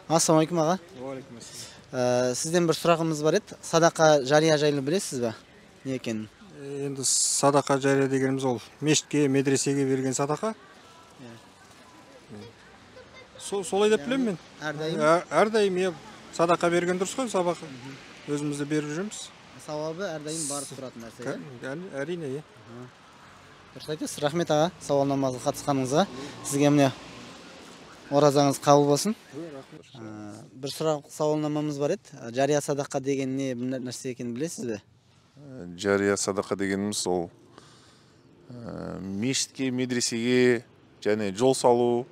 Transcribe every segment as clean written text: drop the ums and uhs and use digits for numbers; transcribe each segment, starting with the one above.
Ассалаумағалейкум, аға. Уағалейкум. Сізден бір сұрағымыз бар еді. Садақа жария жайлы білесіз бе? Не екенін? Енді садақа жария дегеніміз ол мешітке, медресеге берген садақа. Солай деп білемін мен. Әрдайым? Әрдайым, иә, садақа берген дұрыс қой, сабақ. Өзіміз де беріп жүрміз. Сауабы әрдайым барып тұратын нәрсе, иә? Әрине, иә. Дұрыс айтасыз. Рахмет, аға, сауалнамаға қатысқаныңызға. Сізге міне оразаңыз қабыл болсын. Бір сұрақ, сауалнамамыз бар еді. Жария садақа деген не нәрсе екенін білесіз бе? Жария садақа дегеніміз ол мешітке, медресеге және жол салу,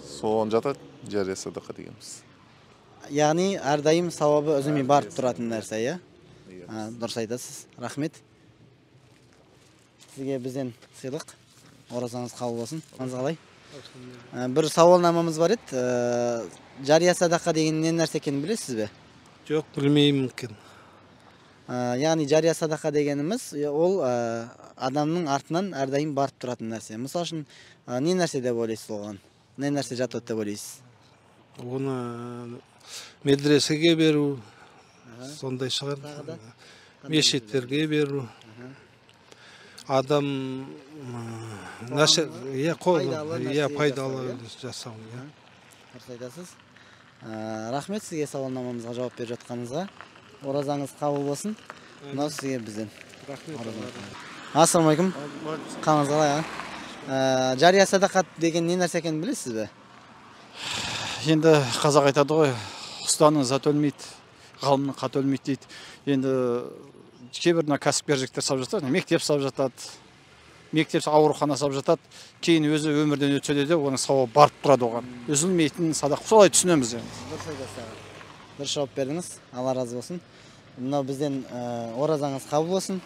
соған жатады жария садақа дегеніміз. Яғни әрдайым сауабы үзілмей барып тұратын нәрсе, иә? Дұрыс айтасыз. Рахмет. Сізге бізден сыйлық. Оразаңыз қабыл болсын. Қалыңыз қалай? Бір сауалнамамыз бар еді. Жария садақа деген не нәрсе екенін білесіз бе? Жоқ, білмеймін екен. Яғни жария садақа дегеніміз ол адамның артынан әрдайым барып тұратын нәрсе. Мысал үшін, не нәрсе деп ойлайсыз оған? Не нәрсе жатады деп ойлайсыз? Оны медресеге беру, сондай шығар. Тағы да? Мешіттерге беру. Адам нәрсе, иә, Пайдалы иә, нәрсе пайдалы жасау, жасау, иә. Дұрыс айтасыз. Рахмет сізге сауалнамамызға жауап беріп жатқаныңызға. Оразаңыз қабыл болсын. Мынау сізге бізден. Рахмет. Ассалаумағалейкум. Қалыңыз қалай, аға? Жария садақа деген не нәрсе екенін білесіз бе? Енді қазақ айтады ғой, ұстаның зат өлмейді, ғалымның қаты өлмейді дейді. Енді кейбір мына кәсіпкер жігіттер салып жатады, мектеп салып жатады, мектеп аурухана салып жатады, кейін өзі өмірден өтсе де оның сауабы барып тұрады оған. Үзілмейтін садақа, солай түсінеміз енді. Дұрыс айтасыз, аға. Дұрыс жауап бердіңіз. Алла разы болсын. Мынау бізден, оразаңыз қабыл болсын.